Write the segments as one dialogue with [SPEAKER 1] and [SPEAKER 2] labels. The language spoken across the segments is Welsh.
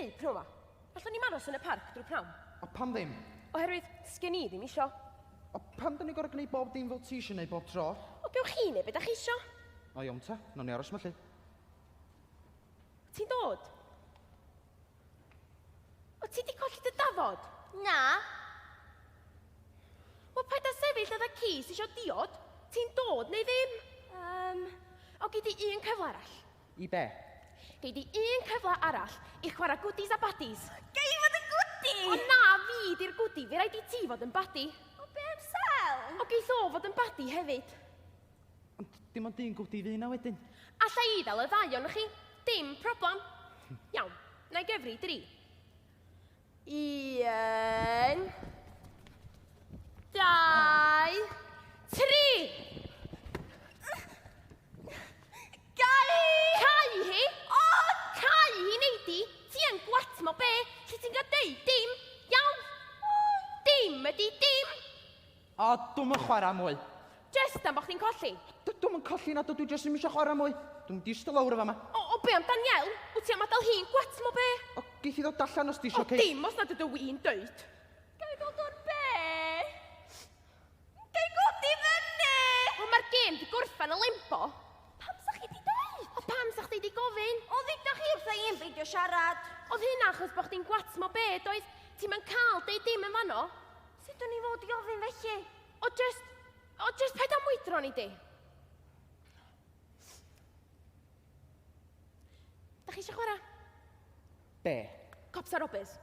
[SPEAKER 1] neud pnawn 'ma? Allwn ni'm aros yn y parc drwy pnawn.
[SPEAKER 2] O pam ddim?
[SPEAKER 1] Oherwydd sgen i ddim isio.
[SPEAKER 2] O pam 'dan ni'n gor'o' gneud bob dim fel ti isio neud bob tro?
[SPEAKER 1] O gewch chi neud be' 'dach chi isio.
[SPEAKER 2] O iawn ta, nawn ni aros 'ma 'lly.
[SPEAKER 1] Ti'n dod? O ti 'di colli dy dafod?
[SPEAKER 3] Na.
[SPEAKER 1] Wel paid â sefyll fatha ci sy isio diod. Ti'n dod neu ddim?
[SPEAKER 3] Yym.
[SPEAKER 1] O gei di un cyfle arall.
[SPEAKER 2] I be?
[SPEAKER 1] Gei di un cyfle arall i chwarae goodies a baddies.
[SPEAKER 3] Gei i fod yn goodie?
[SPEAKER 1] O na, fi di'r goodie, fe raid i ti fod yn baddie.
[SPEAKER 3] O be am Sel?
[SPEAKER 1] O geith o fod yn baddie hefyd.
[SPEAKER 2] Ond dim ond un goodie fydd 'na wedyn.
[SPEAKER 1] Alla i ddal y ddau ohonoch chi, dim problem. Iawn, na i gyfri dri. Un, dau, tri!
[SPEAKER 3] Gai!
[SPEAKER 1] Cau hi!
[SPEAKER 3] O!
[SPEAKER 1] Cau hi nei di! Ti yn gwatmo be? Lle ti'n cael deud dim? Iawn? Dim ydi dim!
[SPEAKER 2] O, dwi'm yn chwarae mwy.
[SPEAKER 1] Jyst am bo chdi'n colli.
[SPEAKER 2] Dydw i'm yn colli na dydw i jyst ddim eisiau chwarae mwy. Dwi'n mynd i eistedd lawr yn fama.
[SPEAKER 1] O, o be am Danielle? Wyt ti am adael hi'n gwatmo be?
[SPEAKER 2] O, geith hi ddod allan os di isio,
[SPEAKER 1] O, dim os nad ydw i'n deud.
[SPEAKER 3] Ga i ddod o'r be? Ga i godi fyny?
[SPEAKER 1] O, mae'r gêm di gorffen y limbo.
[SPEAKER 3] Pam sa chi di deud?
[SPEAKER 1] O, pam sa chdi di gofyn?
[SPEAKER 3] O, ddudoch chi wrtha i am beidio siarad.
[SPEAKER 1] Oedd hynna achos bo chdi'n gwatmo be, doedd? Ti'm yn cael deud dim yn fanno.
[SPEAKER 3] Sut o'n i fod i ofyn felly?
[SPEAKER 1] O, just, o, just paid â mwydro ni di. Da chi eisiau chwarae?
[SPEAKER 2] Be?
[SPEAKER 1] Cops a robbers.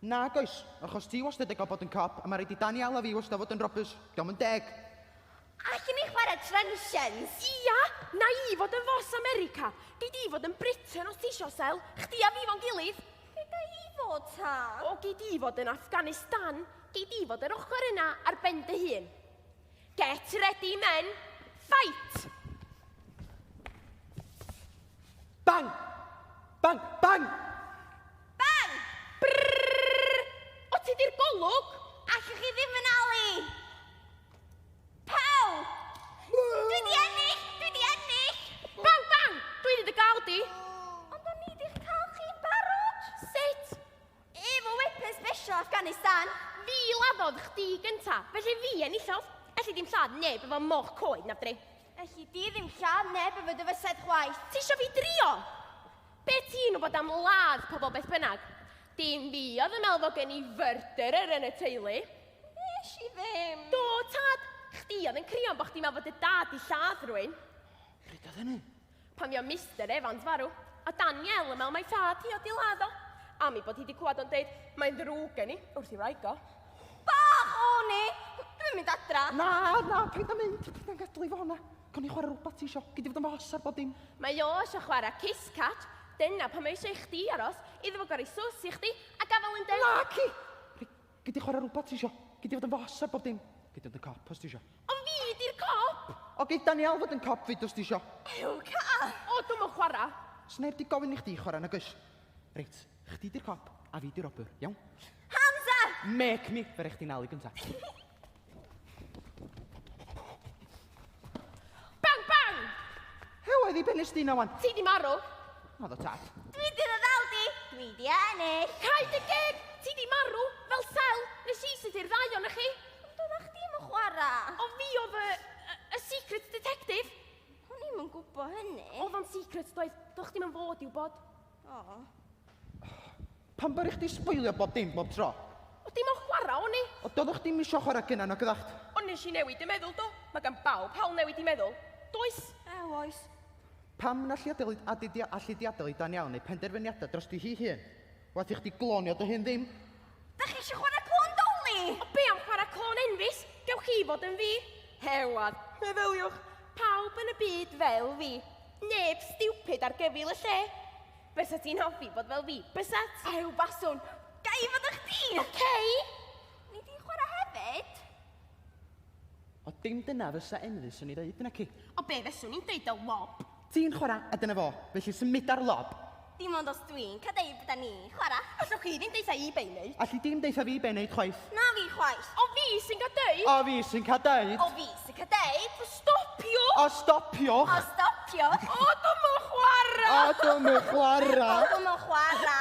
[SPEAKER 2] Nag oes, achos ti wastad yn cael bod yn cop, a mae rhaid i Daniel a fi wastad fod yn robbers. Dio'm yn deg.
[SPEAKER 3] Allwn ni chwarae Truncheons?
[SPEAKER 1] Ia, na i fod yn fos America. Gei di fod yn Britain os ti isio, Sel. Chdi a fi fo'n gilydd.
[SPEAKER 3] Be ga i fod ta?
[SPEAKER 1] O, gei di fod yn Afghanistan. Gei di fod yr ochr yna ar ben dy hun. Get ready, men. Fight!
[SPEAKER 2] Bang! Bang! Bang!
[SPEAKER 3] Bang!
[SPEAKER 1] Brrrr! O, ti di'r golwg?
[SPEAKER 3] Allwch chi ddim yn alu! Pow! Dwi di ennill! Dwi di ennill!
[SPEAKER 1] Bang, bang! Dwi di dy gael di!
[SPEAKER 3] Ond o'n i di'ch cael chi'n barod!
[SPEAKER 1] Sut?
[SPEAKER 3] Efo weapon special Afghanistan!
[SPEAKER 1] Fi laddodd chdi gynta, felly fi enillodd. Elli di'm lladd neb efo moch coed na fedri.
[SPEAKER 3] Elli di ddim lladd neb efo dy fysedd chwaith.
[SPEAKER 1] Ti isio fi drio? Be ti'n wybod am ladd pobl beth bynnag? Dim fi oedd yn meddwl fod gen i furderer yn y teulu.
[SPEAKER 3] Nes i ddim.
[SPEAKER 1] Do, tad. Chdi oedd yn crio am bod chdi'n meddwl fod dy dad 'di lladd rhywun.
[SPEAKER 2] Pryd oedd hynny?
[SPEAKER 1] Pan fuodd Mister Evans farw, a Danielle yn meddwl mai tad hi oedd 'di ladd o. Am ei bod hi 'di clywed o'n deud, mae'n ddrwg gen i, wrth i wraig o.
[SPEAKER 3] Bach o'n i! Dwi'n mynd adra.
[SPEAKER 2] Na, na, paid â mynd, paid â gadael i fo 'na. Gawn ni chwarae rwbath ti isio, gei di fod yn fos ar bob dim.
[SPEAKER 1] Mae o isio chwarae kiss catch, dyna pam mae eisiau i chdi aros, iddo fo gorau sws i chdi, a gafael yn dy...
[SPEAKER 2] Naci! Reit, gei di chwarae rwbath ti isio, gei di fod yn fos ar bob dim. Gei di fod yn cop os ti isio.
[SPEAKER 1] Ond fi di'r cop!
[SPEAKER 2] O, geith Danielle fod yn cop 'fyd os ti isio.
[SPEAKER 3] Ew, ca!
[SPEAKER 1] O, dwi'm yn chwarae.
[SPEAKER 2] Sneb di gofyn i chdi chwarae, nag oes? Reit, chdi di'r cop a fi di'r robber, iawn?
[SPEAKER 3] Hands up!
[SPEAKER 2] Make me! Fe rai chdi nal i gynta.
[SPEAKER 1] Bang, bang!
[SPEAKER 2] Hew, oedd i ben nes di na wan?
[SPEAKER 1] Ti di marw.
[SPEAKER 2] Naddo tad.
[SPEAKER 3] Dwi di dy ddal di! Dwi di ennill!
[SPEAKER 1] Cau dy geg! Ti di marw, fel sel! Nes i sythu'r ddau ohonoch chi.
[SPEAKER 3] Ond oeddach chdi'm yn chwara.
[SPEAKER 1] O fi oedd y, y, y secret detective.
[SPEAKER 3] O'n i'm yn gwybod hynny.
[SPEAKER 1] Oedd o'n secret doedd, doedd chdi'm yn fod i'w bod.
[SPEAKER 3] O.
[SPEAKER 2] Pam bod chdi sboilio bob dim bob tro?
[SPEAKER 1] O dim ond chwara o'n i.
[SPEAKER 2] O doeddech chdi'm isio chwara gynna nag oeddach?
[SPEAKER 1] O nes i newid y meddwl do. Mae gan bawb hawl newid i meddwl. Does?
[SPEAKER 3] Ew oes.
[SPEAKER 2] Pam na alli adael i, alli di adael i Danielle wneud penderfyniadau drosti hi hun? Waeth i chdi glonio dy hun ddim.
[SPEAKER 3] Dach chi eisiau chwarae clôn Dolly?
[SPEAKER 1] O be am chwarae clôn Enfys? Gewch chi fod yn fi. Hewad, meddyliwch, pawb yn y byd fel fi. Neb stupid ar gyfyl y lle. Bysa ti'n hoffi bod fel fi, bysat?
[SPEAKER 3] Ew, baswn. Ga i fod yn chdi?
[SPEAKER 1] Ocei.
[SPEAKER 3] Nei di chwarae hefyd?
[SPEAKER 2] O dim dyna fysa Enfys yn ei ddeud, naci?
[SPEAKER 1] O be fyswn i'n deud o lob?
[SPEAKER 2] Ti'n chwarae, a dyna fo. Felly symuda'r lob.
[SPEAKER 3] Dim ond os dwi'n cael deud byda ni'n chwarae.
[SPEAKER 1] Allwch chi ddim deutha i be i neud.
[SPEAKER 2] Alli di'm deutha fi be neud chwaith.
[SPEAKER 3] Na fi chwaith.
[SPEAKER 1] O fi sy'n cael deud.
[SPEAKER 2] O fi sy'n cael deud.
[SPEAKER 3] O fi sy'n cael deud.
[SPEAKER 1] O stopiwch.
[SPEAKER 2] O stopiwch.
[SPEAKER 3] O stopiwch.
[SPEAKER 1] O dwi'm yn chwarae. chwara!
[SPEAKER 2] A dwi'n yn chwara!
[SPEAKER 3] O, dwi'n yn chwara!